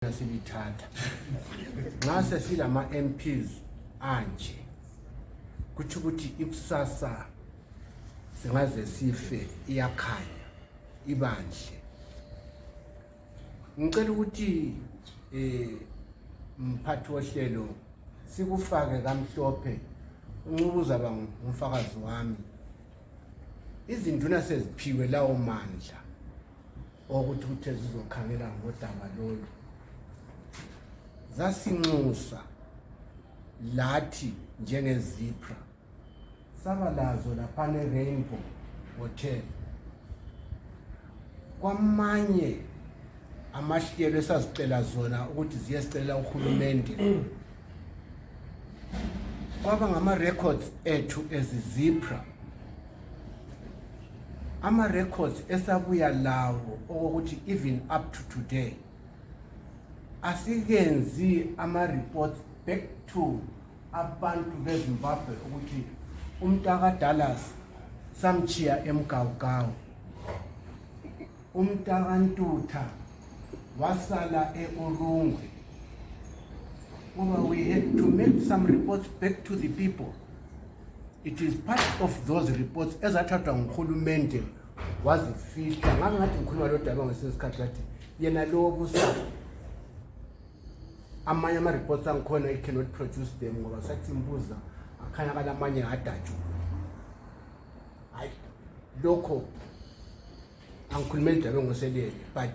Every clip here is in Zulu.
Silithatha nxa sesilama-MPs anje, kutsho ukuthi ikusasa singaze sife iyakhanya ibandle. Ngicela ukuthi mphathi wohlelo sikufake kamhlophe, uncuba uzaba ngumfakazi wami. Izinduna seziphiwe lawo mandla okuthi kuthe zizokhangela ngodaba lolu, zasinxusa lathi njengeZIPRA, saba lazo laphana e-Rainbow Hotel. Kwamanye amahlelo esazicela zona ukuthi ziyesicelela uhulumende, kwaba ngama-records ethu eziZIPRA, ama-records esabuya lawo okokuthi even up to today asikenzi ama-reports back to abantu beZimbabwe ukuthi umntaka Dallas samchiya eMgawugawu, umntakaNtutha wasala e-Urungwe, ngoba we had to make some reports back to the people. It is part of those reports ezathathwa nguhulumende wazifihla. Ngake ngathi ngikhuluma lo daba ngesinye isikhathi, ngathi yena lo obusayo, amanye ama-reports angikhona i cannot produce them, ngoba sathi simbuza akhanya kalamanye adatshulwe. Hayi, lokho angikhulumeli daba ngoselele, but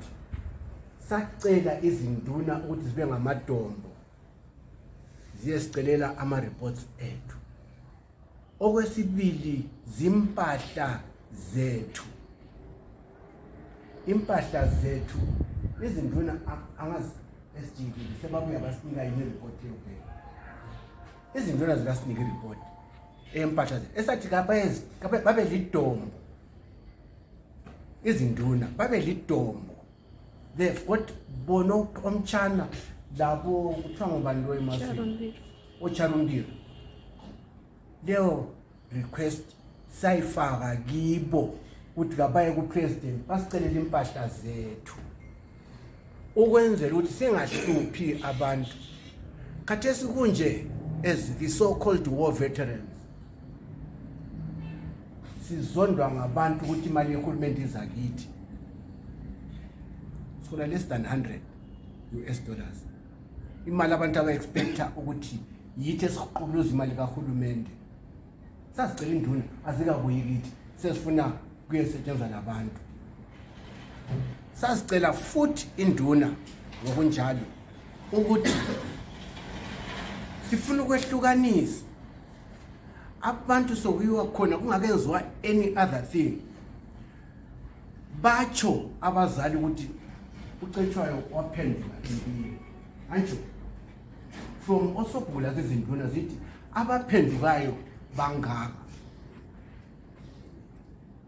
sacela izinduna ukuthi zibe ngamadombo ziyesicelela ama-reports ethu. Okwesibili, zimpahla zethu, impahla zethu izinduna angazi SGB sebabuya basinika yini ireport yokubheka. Izinduna zikasinika ireport empahla zethu esathi babe lidombo, izinduna babe lidombo. They've got bona omtshana labo kuthiwa ngubani lo emasini, oCharumbira. Leyo request sayifaka kibo ukuthi kabaye ku-president basicelele impahla zethu ukwenzela ukuthi singahluphi abantu. Khathesi kunje, as the so called war veterans sizondwa ngabantu ukuthi imali yehulumende iza kithi. Sifuna less than 100 US dollars, imali abantu aba-expecta ukuthi yithi esiqubuluza imali kahulumende. Sazicela induna, azikabuyi kithi, sesifuna kuyesetshenzwa nabantu. Sazicela futhi induna ngokunjalo ukuthi sifuna ukwehlukanisa abantu, sokuyiwa khona kungakenziwa any other thing. Batsho abazali ukuthi uCetshwayo waphenduka empini, antsho from osobhula zezinduna zithi abaphendukayo bangaka.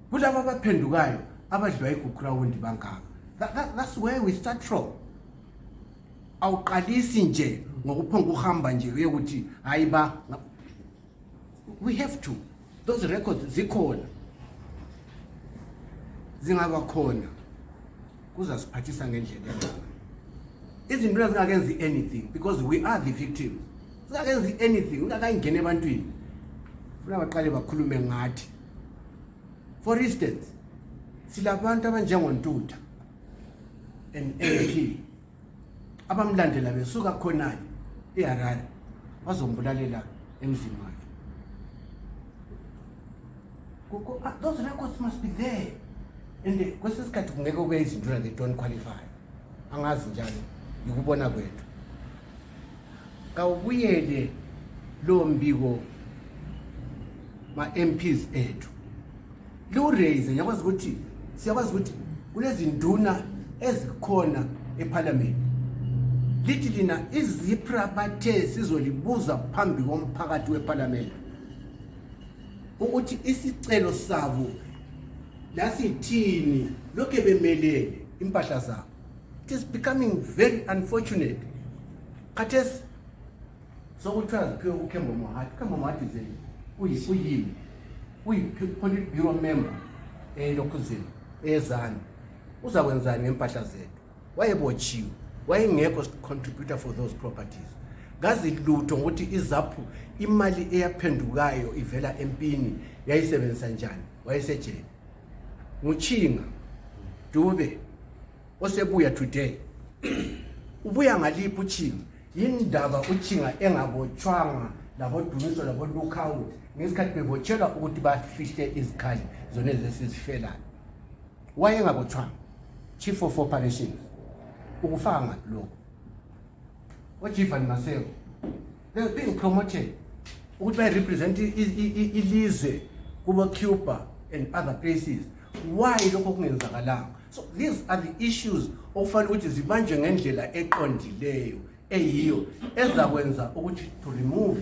Kulabo abaphendukayo abadliwa iGukurahundi bangaka. That's where we start from. Awuqalisi nje ngokuphonga uhamba nje uyokuthi hayi ba, we have to, those records zikhona, zingaba khona kuzasiphathisa ngendlela engcono. Izinto zingakenzi anything because we are the victims, zingakenzi anything, ungakayingena ebantwini, funa baqale bakhulume ngathi. For instance, silabantu abanjengoNtutha, an MP, abamlandela besuka khonale eHarare bazombulalela emzini wakhe. Those records must be there, and kwesinye isikhathi kungeke kube izinduna, they don't qualify. Angazi njalo, yikubona kwethu. Kawubuyele lo mbiko ma-MPs ethu, liwuraise. Ngiyakwazi ukuthi siyakwazi ukuthi kulezinduna ezikhona eParliament, lithi lina iZIPRA bathe sizolibuza phambi komphakathi weParliament ukuthi isicelo sabo lasithini, lokhe bemelele impahla zabo. It is becoming very unfortunate. Khathesi sokuthiwa ziphiwe uKembo Mohadi. UKembo Mohadi ze uyini? Uyi-politburo member elokhuzini eZANU. Uzakwenzani ngempahla zethu? Wayebotshiwe. Wayengekho contributor for those properties. Kazi lutho ngokuthi iZAPU imali eyaphendukayo ivela empini yayisebenzisa njani. Wayesejele. Ngutshinga Dube osebuya today. Ubuya ngaliphi utshinga? Yindaba utshinga engabotshwanga labodumiso labo-lookout ngesikhathi bebotshelwa ukuthi bafihle izikhali zona ezesizifelayo? Wayengabotshwanga. Chief of operations, ukufaka ngaphi lokho? Ojivan Maseko, they were being promoted ukuthi bayirepresent ilizwe kubo-Cuba and other places. Why lokho kungenzakalanga? So these are the issues okufanele ukuthi zibanjwe ngendlela eqondileyo, eyiyo ezakwenza ukuthi to remove.